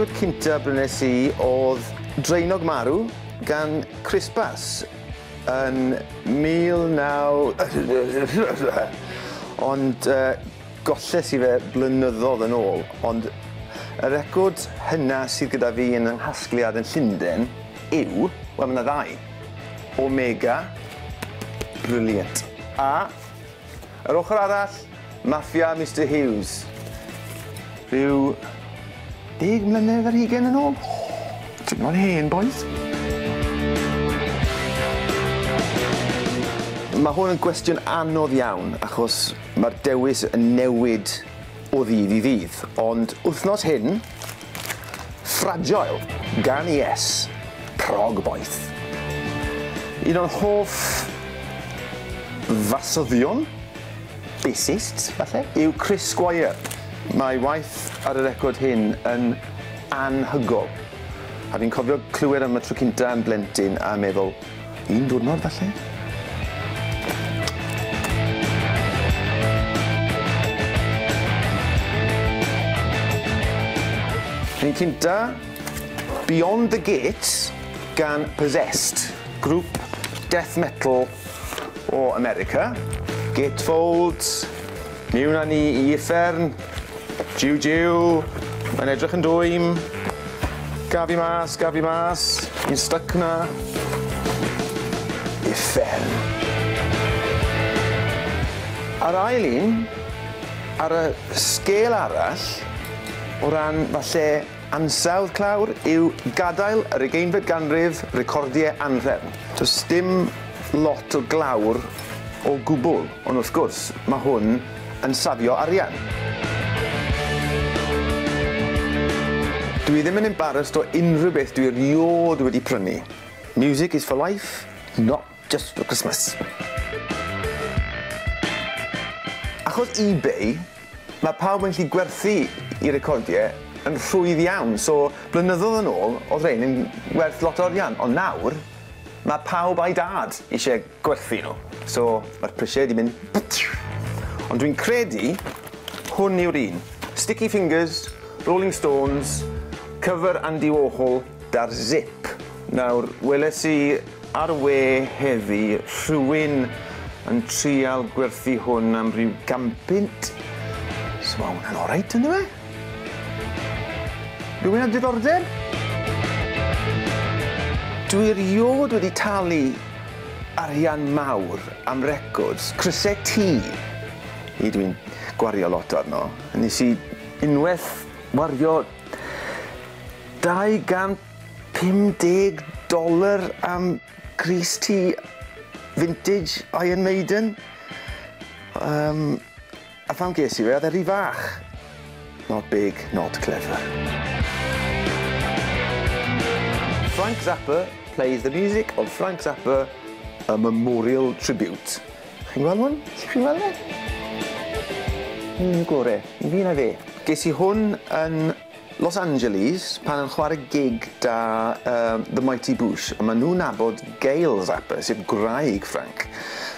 Record cynta brynes i oedd Draenog Marw gan Chris Bass yn 19... Ond golles i fe blynyddoedd yn ôl, ond y record hynna sydd gyda fi yn 'y nghasgliad yn Llundain yw, wel ma' 'na ddau, Omega, brilliant, a yr ochr arall, Maffia Mister Huws. Rhyw 10 mlynedd ar hugen yn ôl. Teimlo'n hen, bois. Ma' hwn yn gwestiwn anodd iawn, achos ma'r dewis yn newid o ddydd i ddydd, ond wythnos hyn, Fragile gan Yes, prog boeth. Un o'n hoff fasyddion, bassists, falle, yw Chris Squire. Mae waith ar y record hyn yn anhygol. A fi'n cofio clywed am y tro cynta yn blentyn a meddwl, un diwrnod falle? Yn cynta, Beyond the Gates gan Possessed, grŵp death metal o America. Gatefolds, miwn â ni i uffern, jiw jiw, mae'n edrych yn dwym, gaf fi mas, gaf fi mas, fi'n styc 'na. Uffern. A'r ail un, ar y sgêl arall, o ran falle ansawdd clawr, yw Gadael yr Ugeinfed Ganrif, Recordiau Anhrefn. Does dim lot o glawr o gwbl, ond wrth gwrs, mae hwn yn safio arian. Dwi ddim yn embarrassed o unrhyw beth dwi erioed wedi prynu. Music is for life, not just for Christmas. Achos eBay, mae pawb yn gallu gwerthu i recordiau yn rhwydd iawn, so blynyddoedd yn ôl, oedd rhein yn werth lot o arian, ond nawr, mae pawb a'i dad eisiau gwerthu nhw. So mae'r prisiau wedi mynd... Ond dwi'n credu hwn yw'r un. Sticky Fingers, Rolling Stones, cover Andy Warhol, da'r zip. Nawr, weles i ar y we heddi rhywun yn trial gwerthu hwn am ryw 100 punt. So ma' hwnna'n oreit, on'd yw e? Rhywun â diddordeb? Dwi erioed wedi talu arian mawr am records, crysau T. I dwi'n gwario lot arno. Nes i unwaith wario 250 dolar am crys T vintage Iron Maiden. A pham ges i fe, oedd e rhy fach. Not big, not clever. Frank Zappa plays the music of Frank Zappa, a memorial tribute. Chi'n gweld hwn? Chi'n gweld e? Un gore, un fi na fe. Ges i hwn yn Los Angeles pan yn chwarae gig da The Mighty Boosh, a maen nhw'n nabod Gail Zappa, sef gwraig Frank.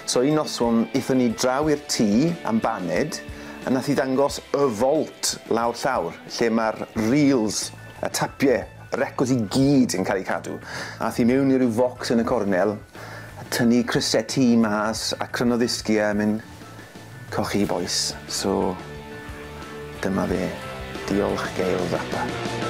So un noswn, aethon ni draw i'r tŷ am baned, a nath i ddangos y vault lawr llawr, lle mae'r reels, y tapiau, y records i gyd yn cael eu cadw. Ath i mewn i ryw focs yn y cornel, a tynnu crysau T mas, a cryno ddisgiau, a mynd, cochi boys. So, dyma fe. Diolch Gail Zappa.